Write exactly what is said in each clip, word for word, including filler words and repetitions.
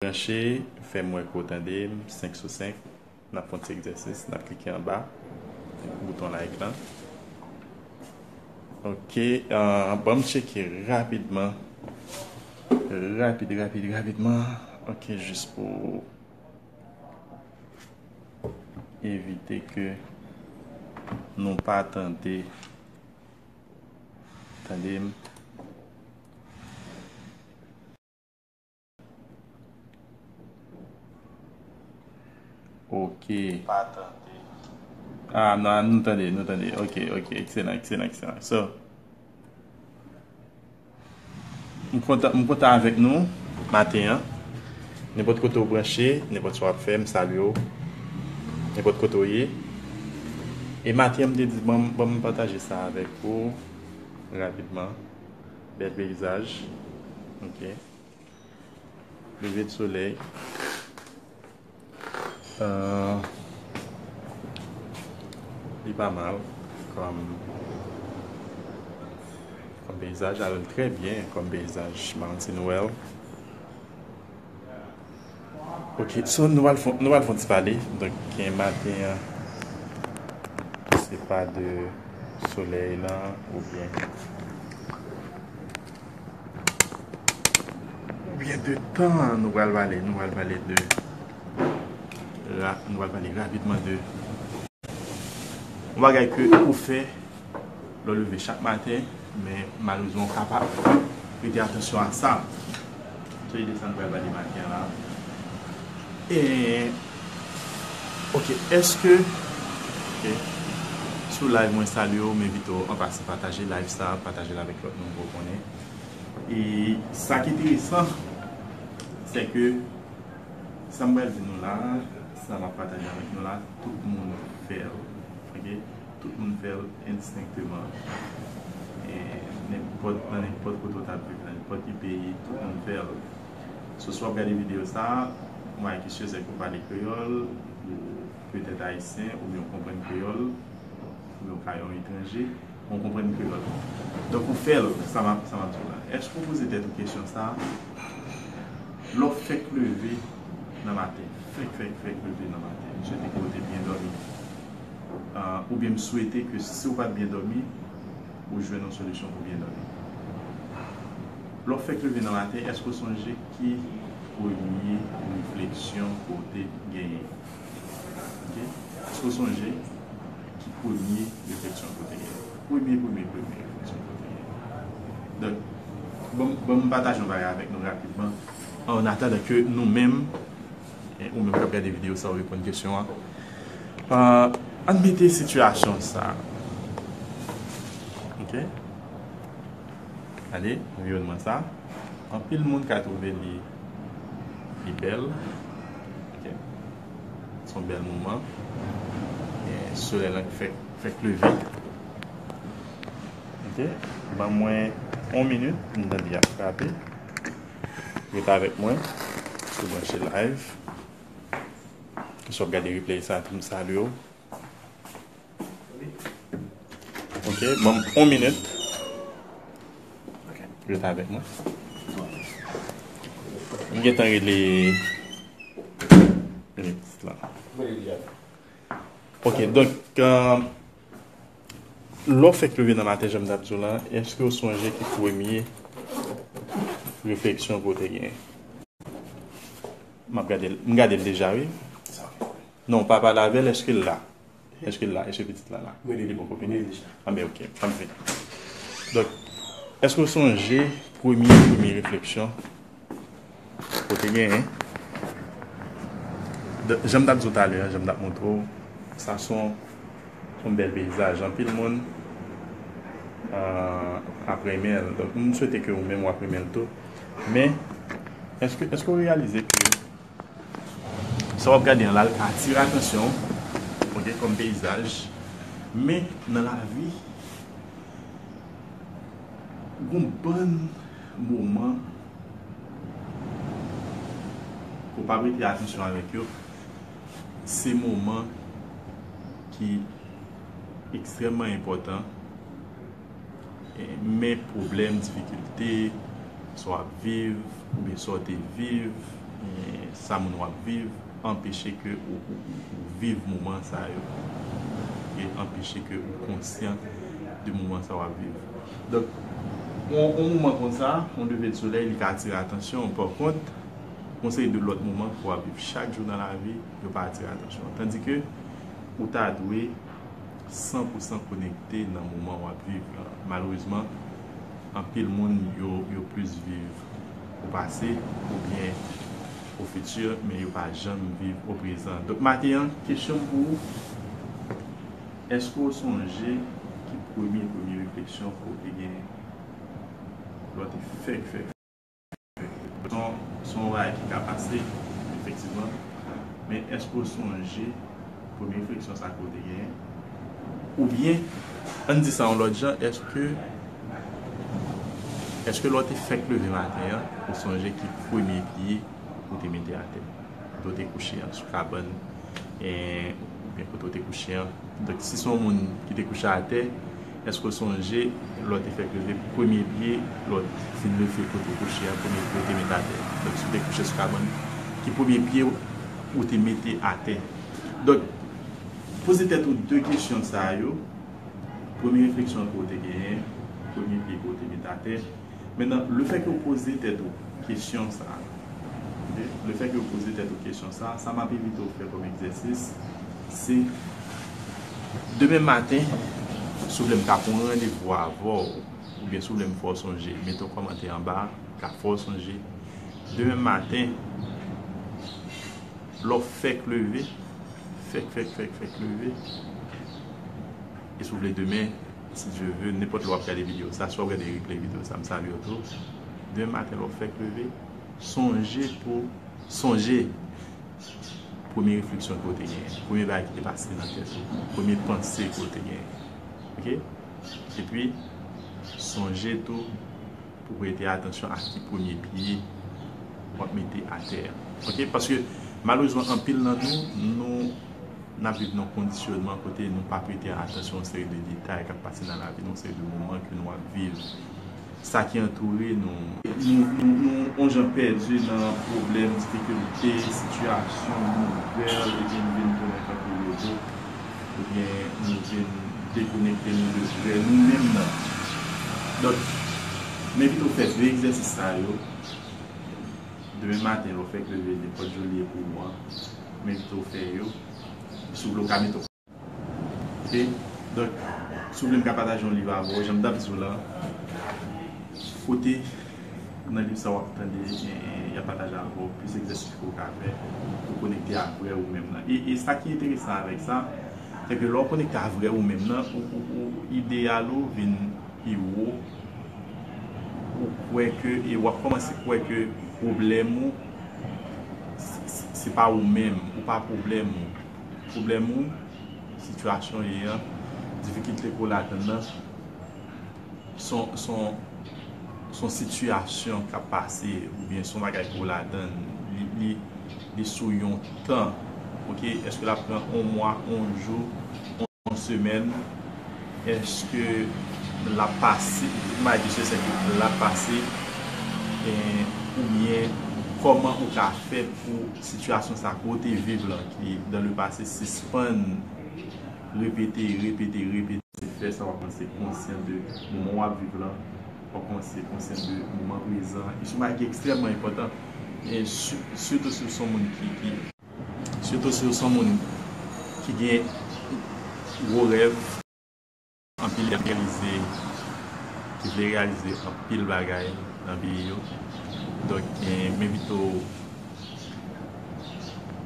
Branche, fè m wè ke w tande m, senk sou senk. N ap fè yon ti egzèsis, n ap klike anba bouton like lan. Ok, euh, ban m tcheke rapidman. Rapid, rapid, rapidman. Ok, jis pou evite ke nou pa tande. Tande m. Ok. Pa tande. Ah, non, nou tande, nou tande. Ok, ok, ekselan, ekselan, ekselan. So, m kontan, m kontan avèk nou maten an. Nenpòt kote w branche, nenpòt sa w ap fè, m salye w. Nenpòt kote w ye. E maten an, m te di, ban m, ban m pataje sa avèk ou rapidman. Bèl peyizaj. Ok. Leve de solèy. Euh, li pa mal kòm, kòm peyizaj, al trè byen kòm peyizaj. M pa konn si nou wè l. Ok, so nou pral fè, nou pral fè yon ti pale. Donk, gen maten an, se pa de solèy lan, oubyen, oubyen de tan, nou pral pale, nou pral pale de ra-, nou pral pale rapidman de yon bagay ke ou fè lè w leve chak maten, men malerezman ou pa, pa prete atansyon a sa. Se de sa nou pral pale maten an la. E, ok, èske, ok, sou live mwen salye w, m envite w an pasan pataje live sa, pataje l avèk lòt moun ke w konnen. E sa ki enteresan, se ke sa m pral di nou la, sa m ap pataje avèk nou la, tout moun fè l. Ok? Tout moun fè l endistenkteman. E nenpòt, nan nenpòt kote w t ap viv, nan nenpòt ki peyi, tout moun fè l. So, si w ap gade videyo sa a, mwen ki syoze ke w pale kreyòl, ou petèt ayisyen, oubyen w konprann kreyòl, oubyen w ka yon etranje, ou konprann kreyòl. Donk, ou fè l, sa m ap, sa m ap di w la. Èske w poze tèt ou kesyon sa a? Lè w fèk leve nan maten, fèk, fèk, fèk leve nan maten, m swete ke w te byen dòmi. Ah, oubyen m swete ke si w pa t byen dòmi, ou jwenn yon solisyon pou byen dòmi. Lè w fèk leve nan maten, èske w sonje ki premye refleksyon ke w te genyen? Ok? Èske w sonje ki premye refleksyon ke w te genyen? Premye, premye, premye refleksyon ke w te genyen. Donk, ban m, ban m pataje yon bagay avèk nou rapidman. An atandan ke nou menm, e ou menm k ap gade videyo sa, ou reponn kesyon an. Ah, ann mete sitiyasyon sa. Ok? Gade anviwònman sa. Anpil moun ka twouve li, li bèl. Ok. Se yon bèl moman. E solèy la fèk, fèk leve. Ok. Ban mwen yon minit, m tande y ap frape. Rete avèk mwen. Si w branche live. Si w ap gade replay sa, m salye w. Ok, ban m yon minit. Ok. Rete avèk mwen. M gentan rele, rele la. Ok, donk, euh, lè w fèk leve nan maten, jan m t ap di w la, èske w sonje ki premye refleksyon ke w te genyen? M ap gade l, m gade l deja, wi. Non, w pa pale avè l, èske l la? Èske l la? Èske pitit la la? Wi, li, li poko vini? Li deja. Anben, ok, ann vini. Donk, èske w sonje premye, premye refleksyon ke w te genyen? Donk, jan m t ap di w talè a, jan m t ap montre w, sa se yon, se yon bèl peyizaj. Anpil moun, euh, ap renmen l. Donk, m swete ke ou menm w ap renmen l tou. Men, èske, èske w reyalize ke sa w ap gade an la, l ka atire atansyon w, ok, kòm peyizaj. Men, nan lavi, gon bann moman ke w pa prete atansyon avèk yo, se moman ki ekstrèmman enpòtan. E, men pwoblèm, difikilte, sa w ap viv, oubyen sa w te viv, e, sa moun w ap viv anpeche ke ou, ou, ou, ou viv moman sa yo. E anpeche ke ou konsyan de moman sa w ap viv. Donk, yon, yon moman konsa, yon leve de solèy, li ka atire atansyon. Pa kont, yon seri de lòt moman ke w ap viv chak jou nan lavi, yo pa atire atansyon. Tandike ou ta dwe san pou san konekte nan moman w ap viv lan. Malerezman, anpil moun yo, yo plis viv o pase oubyen o fiti, men yo pa janm viv o prezan. Donk, maten an, kesyon m pou ou, èske w sonje ki premye, premye refleksyon ke w te genyen lè w te fèk fè Se yon, se yon bagay ki ka pase, efektivman. Men èske w sonje premye refleksyon sa ke w te genyen? Oubyen, ann di sa yon lòt jan, èske, èske lè w te fèk leve maten an, ou sonje ki premye pye ou te mete atè? Kote w te kouche an, sou kabann, e, oubyen kote w te kouche an. Donk, si se yon moun ki te kouche atè, èske w sonje lè w te fèk leve, premye pye, lè w fin leve kote w kouche an, premye pye w te mete atè? Donk, si w te kouche sou kabann, ki premye pye ou te mete atè? Donk, poze tèt ou de kesyon sa yo, premye refleksyon ke w te genyen, premye pye ke w te mete atè, Mentnan, lefètke w poze tèt ou kesyon sa a, ok? Lefètke w poze tèt ou kesyon sa a, sa m ap envite w fè kòm egzèsis, se demen maten, si w vle m ka pran randevou avè w, oubyen si w vle m fè w sonje, mete yon kòmantè anba, m ka fè w sonje. Demen maten, lè w fèk leve, fèk, fèk, fèk, fèk leve, e si w vle demen, si Dye ve, nenpòt lè w ap gade videyo sa, si w ap gade replay videyo sa, m salye w tou. Demen maten, lè w fèk leve, sonje pou, sonje premye refleksyon ke w te genyen, premye bagay ki te pase nan tèt ou, premye panse ke w te genyen. Ok? Epi, sonje tou pou prete atansyon a ki premye pye w ap mete atè a. Ok? Paske, malerezman, anpil nan nou, nou, n ap viv nan kondisyonman kote nou pa prete atansyon yon seri de detay k ap pase nan lavi nou, yon seri de moman ke nou ap viv. Sa ki antoure nou. Nou, nou, nou, on jan pèdi nan pwoblèm, difikilte, sitiyasyon, nouvèl, epi nou vin tounen tankou wobo, oubyen nou vin dekonekte nou de vrè nou menm nan. Donk, m envite w fè de egzèsis sa yo. Demen maten, lè w fèk leve, nenpòt jou li ye pou ou an, m envite w fè yo. Si w vle, w ka mete Ok? Donk, si w vle m ka pataje yon liv avè w, jan m t ap di w la, kote nan liv sa w ap tande, e, e, y ap pataje avè w plis egzèsis ke w ka fè pou konekte a vrè ou menm nan. E, e sa ki enteresan avèk sa, se ke lè w konekte a vrè ou menm nan, ou, ou, ou, ideyal ou vin pi wo, ou kwè ke, e w ap kòmanse kwè ke pwoblèm ou, se, se, se pa ou menm, ou pa pwoblèm ou. Pwoblèm ou, sitiyasyon w ye an, difikilte ke w ladann nan, se yon, se yon, se yon sitiyasyon k ap pase, oubyen se yon bagay ke w ladann, li, li, li sou yon tan, ok? Èske l ap pran yon mwa, yon jou, yon semèn? Èske l ap pase, m pa di se, se ke l ap pase, e, oubyen kòman ou ka fè pou sitiyasyon sa ke w te viv lan, ki dans le passé, sispann repete, repete, repete. Se fè sa, w ap kòmanse konsyan de moman w ap viv lan, w ap kòmanse konsyan de moman prezan. E se yon bagay ki ekstrèmman enpòtan, e si, sitou si w se yon moun ki, ki, sitou si w se yon moun ki gen gwo rèv, anpil ki reyalize, ki vle reyalize anpil bagay nan vi yo. Donk, e, m envite w,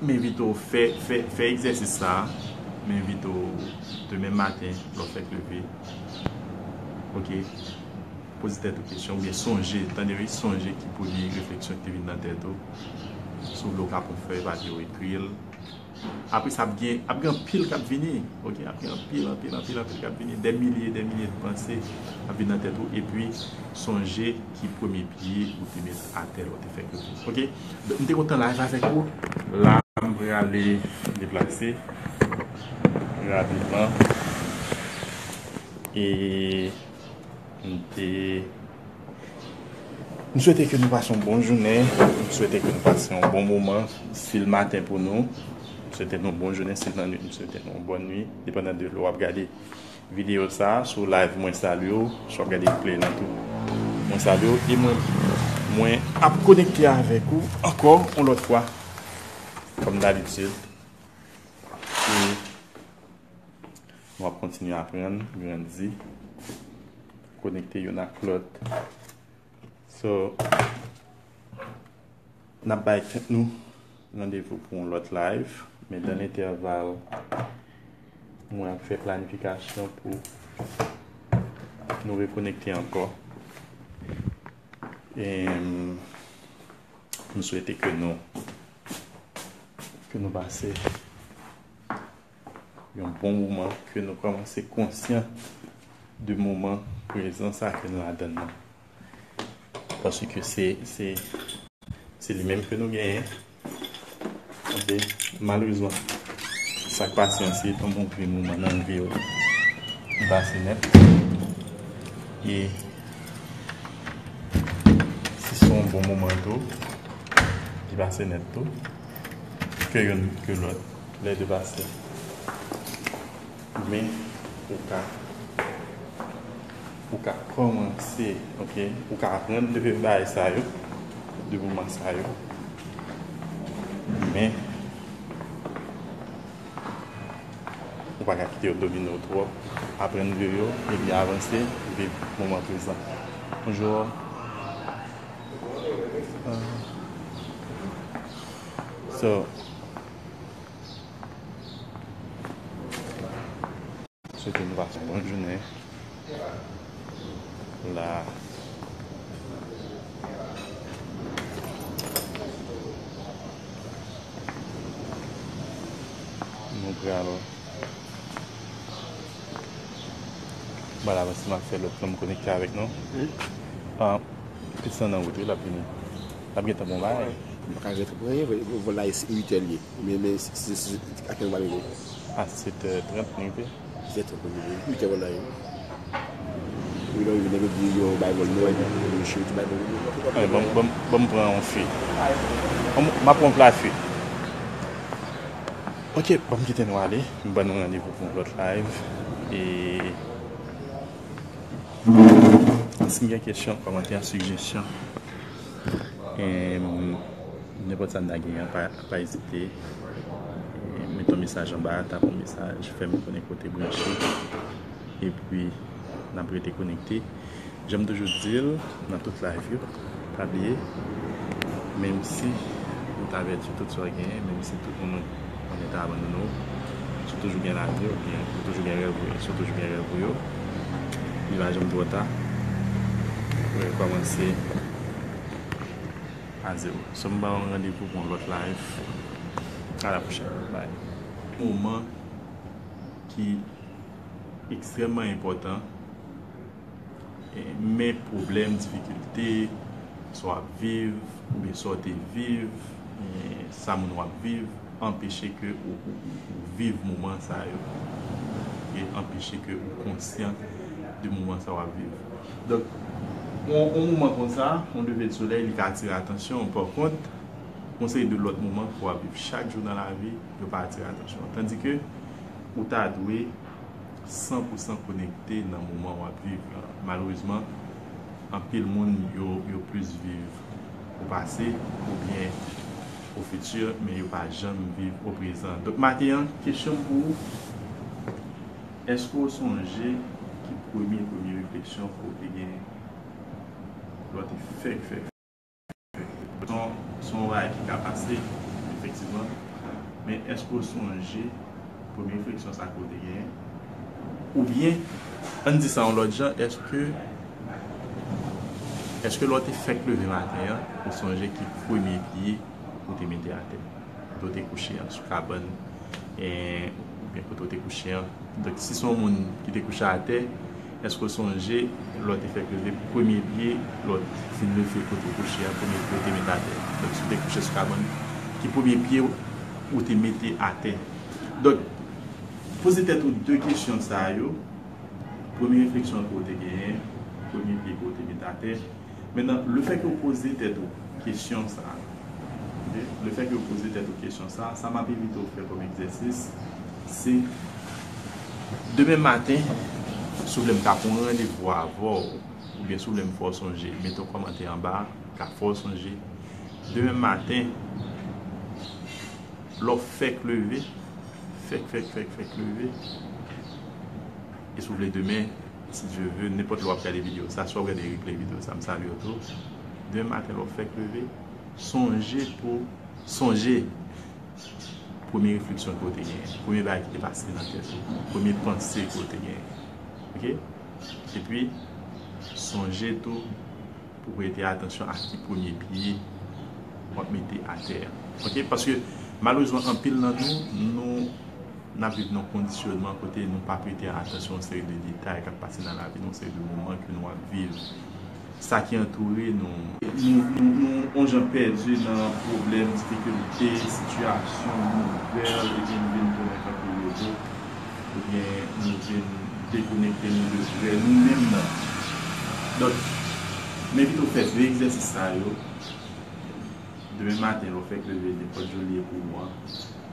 m envite w fè, fè, fè egzèsis sa a. M envite w demen maten, lè w fèk leve. Ok? Poze tèt ou kesyon, oubyen sonje, tande wi, sonje ki premye refleksyon ki te vin nan tèt ou. Si w vle, w ka pran fèy papye w ekri l. Apre sa, ap gen, ap gen anpil k ap vini, ok? Ap gen anpil, anpil, anpil, anpil k ap vini. Dè milye, dè milye de panse ap vin nan tèt ou. Epi, sonje ki premye pye ou te met atè lè w te fèk leve. Ok? Donk, m te kontan live avèk ou. La, m prale deplase rapidman. E m te M swete ke nou pase yon bon jounen. M swete ke nou pase yon bon moman. Si l maten pou nou, m swete nou bon jounen. Si l nan nwit, m swete nou yon bòn nwit. Depandan de lè w ap gade videyo sa a, sou live, mwen salye w. Si w ap gade replay lan tou, mwen salye w. E mwen, mwen ap konekte avèk ou ankò yon lòt fwa, kòm dabitid. E nou ap kontinye aprann, grandi, konekte youn ak lòt. So, n ap bay tèt nou randevou pou yon lòt live, men dan entèval, mwen ap fè planifikasyon pou nou rekonekte ankò. E, m swete ke nou, ke nou pase yon bon moman, ke nou kòmanse konsyan de moman prezan sa ke nou ladan nan. Paske se, se, se li menm ke nou genyen. Ok, malerezman, sa k pase an, se yon move moman nan vi w. Li pase nèt. E si se yon bon moman tou, li pase nèt tou. Ke youn, ke lòt. Lè de pase. Men, ou ka, ou ka kòmanse, ok? Ou ka aprann de bagay sa yo, de moman sa yo. Men, ou pa ka kite yo domine w twòp. Aprann de yo, epi avanse, viv moman prezan. Bonjou. Ah. So, Swete nou pase yon bon jounen la. Nou pral Bon, la, si m ap fè lòt nonm konekte avèk nou. Ah, pitit lan nan wout, wi, l ap vini. L ap gentan bon bagay. M pa ka rete pou anyen, vre, vre, vre, la, e uit è l ye. Men, men, se, se, se, a kèl mwa l rive? A sèt è trant, nou rive. Sèt è trant, nou rive. Uit è, vre, la, ye. Wi, non, rive, nèg yo di yo bay vòl nou, epi yo cheri ti bay vòl nou. Anyen, ban m, ban m, ban m pran yon fi. Ban m, m ap pran yon pla fi. Ok, ban m kite nou ale. M ban nou randevou pou yon lòt live. E si n gen kesyon, kòmantè, sijesyon, em, nenpòt sa n ta genyen, pa, pa ezite. E, mete yon mesaj anba, tape yon mesaj, fè m konnen kote w branche. Epi, n ap rete konekte. Jan m toujou di l nan tout live yo, pa bliye, menm si ou t avèti tout sa w genyen, menm si tout moun konnen ta abandone w, si w toujou gen lavi w, gen, ou toujou gen rèv ou yo, si w toujou gen rèv ou yo, li pa janm twò ta pou rekòmanse a zewo. So, m ba w randevou pou yon lòt live. A la pwochèn. Bye. Moman ki ekstrèmman enpòtan. E, men pwoblèm, difikilte, sa w ap viv, oubyen sa w te viv, e, sa moun w ap viv, anpeche ke ou, ou, ou, ou viv moman sa yo. E anpeche ke ou konsyan de moman sa w ap viv. Donk, yon, yon moman konsa, yon leve de solèy, li ka atire atansyon w. Pa kont, yon seri de lòt moman ke w ap viv chak jou nan lavi, yo pa atire atansyon w. Tandike, ou ta dwe san pou san konekte nan moman w ap viv lan. Malerezman, anpil moun yo, yo plis viv o pase oubyen o fiti, men yo pa janm viv o prezan. Donk, maten an, kesyon m pou ou, èske w sonje ki premye, premye refleksyon ke w te gen lè w te fèk fè Se yon, se yon bagay ki ka pase, efektivman. Men èske w sonje premye refleksyon sa ke w te genyen? Oubyen, ann di sa yon lòt jan, èske, èske lè w te fèk leve maten an, ou sonje ki premye pye ou te mete atè? Kote w te kouche an, sou kabann, e, oubyen kote w te kouche an. Donk, si se yon moun ki te kouche atè, èske w sonje, lè w te fèk leve, premye pye, lè w fin leve kote w kouche an, premye pye w te mete atè? Donk, si w te kouche sou kabann, ki premye pye ou te mete atè? Donk, poze tèt ou de kesyon sa yo. Premye refleksyon ke w te genyen, premye pye ke w te mete atè, Mentnan, lefètke w poze tèt ou kesyon sa a, ok? Lefètke w poze tèt ou kesyon sa a, sa m ap envite w fè kòm egzèsis, se demen maten, si w vle m ka pran randevou avè w, oubyen si w vle m fè w sonje, mete yon kòmantè anba, m ka fè w sonje. Demen maten, lè w fèk leve, fèk, fèk, fèk, fèk leve, e si w vle demen, si Dye ve, nenpòt lè w ap gade videyo sa, si w ap gade replay videyo sa, m salye w tou. Demen maten, lè w fèk leve, sonje pou, sonje premye refleksyon ke w te genyen, premye bagay ki te pase nan tèt ou, premye panse ke w te genyen. Ok? Epi, sonje tou pou w prete atansyon a ki premye pye w ap mete atè a. Ok? Paske, malerezman, anpil nan nou, nou, n ap viv nan kondisyonman kote nou pa prete atansyon yon seri de detay k ap pase nan lavi nou, yon seri de moman ke nou ap viv. Sa ki antoure nou. Nou, nou, nou, on jan pèdi nan pwoblèm, difikilte, sitiyasyon, nouvèl, epi nou vin tounen tankou wobo, oubyen nou vin dekonekte nou de vrè nou menm nan. Donk, m envite w fè de egzèsis sa yo. Demen maten, lè w fèk leve, nenpòt jou li ye pou ou an,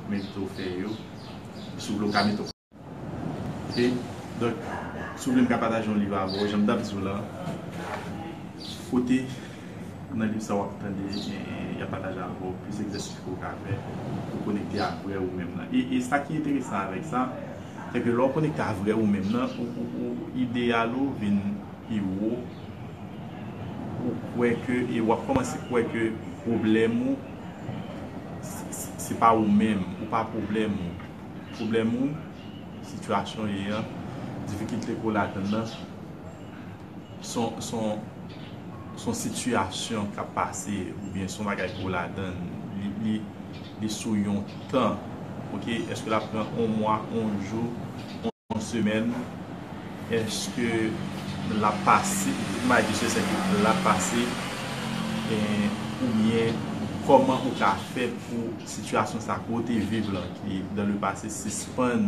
m envite w fè yo. Si w vle, w ka mete Ok? Donk, si w vle m ka pataje yon liv avè w, jan m t ap di w la, kote nan liv sa w ap tande, eh, y ap pataje avè w plis egzèsis ke w ka fè pou konekte ak vrè ou menm nan. E, e sa ki enteresan avèk sa, se ke lè w konekte ak vrè ou menm nan, ou, ou, ou, ideyal ou vin pi wo, ou kwè ke, e w ap kòmanse kwè ke pwoblèm ou, se, se, se pa ou menm, ou pa pwoblèm ou. Pwoblèm ou, sitiyasyon w ye an, difikilte ke w ladann nan, son, son, son sitiyasyon k ap pase, oubyen son bagay ke w ladann, li, li, li sou yon tan, ok? Èske l ap pran yon mwa, yon jou, yon semèn? Èske l ap pase, m pa di se sèten, l ap pase, eh, oubyen kòman ou ka fè pou sitiyasyon sa ke w te viv lan, ki dans le passé, sispann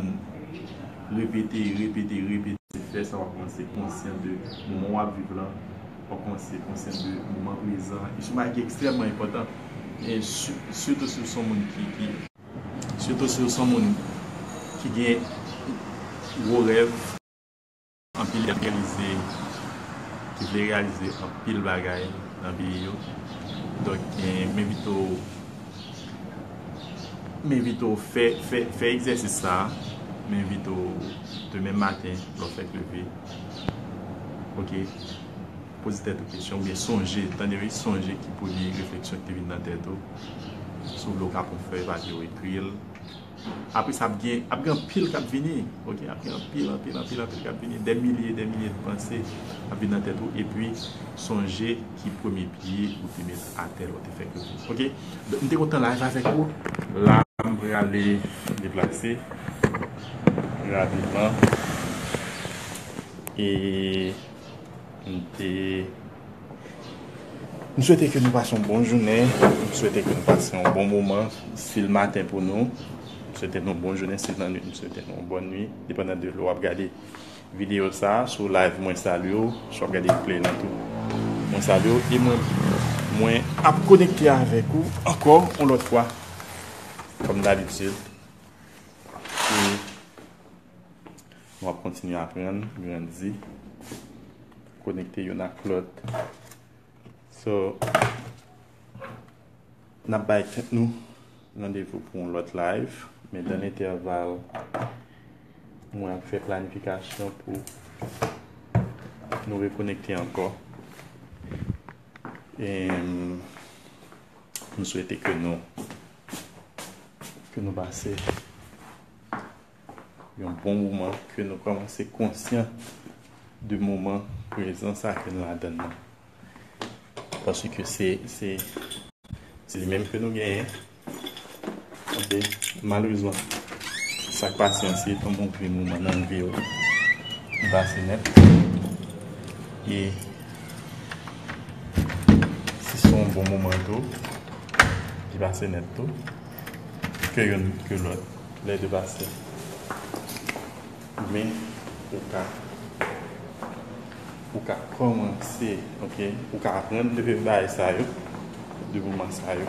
repete, repete, repete. Fè sa, w ap kòmanse konsyan de moman w ap viv lan, w ap kòmanse konsyan de moman prezan. E se yon bagay ki ekstrèmman enpòtan, e si-, sitou si w se yon moun ki, ki, sitou si w se yon moun ki gen gwo rèv, anpil ki ap reyalize, ki vle reyalize anpil bagay nan vi yo. Donk, eh, m envite w, m envite w fè, fè, fè egzèsis sa a. M envite w demen maten, lè w fèk leve. Ok? Poze tèt ou kesyon, oubyen sonje, tande wi, sonje ki premye refleksyon ki te vin nan tèt ou. Si w vle, w ka pran fèy papye w ekri l. Apre sa, ap gen, ap gen anpil k ap vini, ok? Ap gen anpil, anpil, anpil, anpil k ap vini. Dè milye, dè milye de panse ap vin nan tèt ou, epi sonje ki premye pye ou te met atè lè w te fèk leve, ok? Donk, m te kontan live avèk ou. La, m prale deplase rapidman. E m te M swete ke nou pase yon bon jounen. M swete ke nou pase yon bon moman. Si l maten pou nou, m swete nou bon jounen. Si l lannwit, m swete nou yon bòn nwit. Depandan de lè w ap gade videyo sa a, sou live, mwen salye w. Si w ap gade replay lan tou, mwen salye w. E mwen, mwen ap konekte avèk ou ankò yon lòt fwa, kòm dabitid. E nou ap kontinye aprann, grandi, konekte youn ak lòt. So, n ap bay tèt nou randevou pou yon lòt live, men dan entèval, mwen ap fè planifikasyon pou nou rekonekte ankò. E, m swete ke nou, ke nou pase yon bon moman, ke nou kòmanse konsyan de moman prezan sa ke nou ladann nan. Paske se, se, se li menm ke nou genyen. Ok, malerezman, sa k pase an, se yon move moman nan vi w. Li pase nèt. E si se yon bon moman tou, li pase nèt tou. Ke youn, ke lòt. Lè de pase. Men, ou ka Ou ka kòmanse, ok? Ou ka aprann de bagay sa yo, de moman sa yo.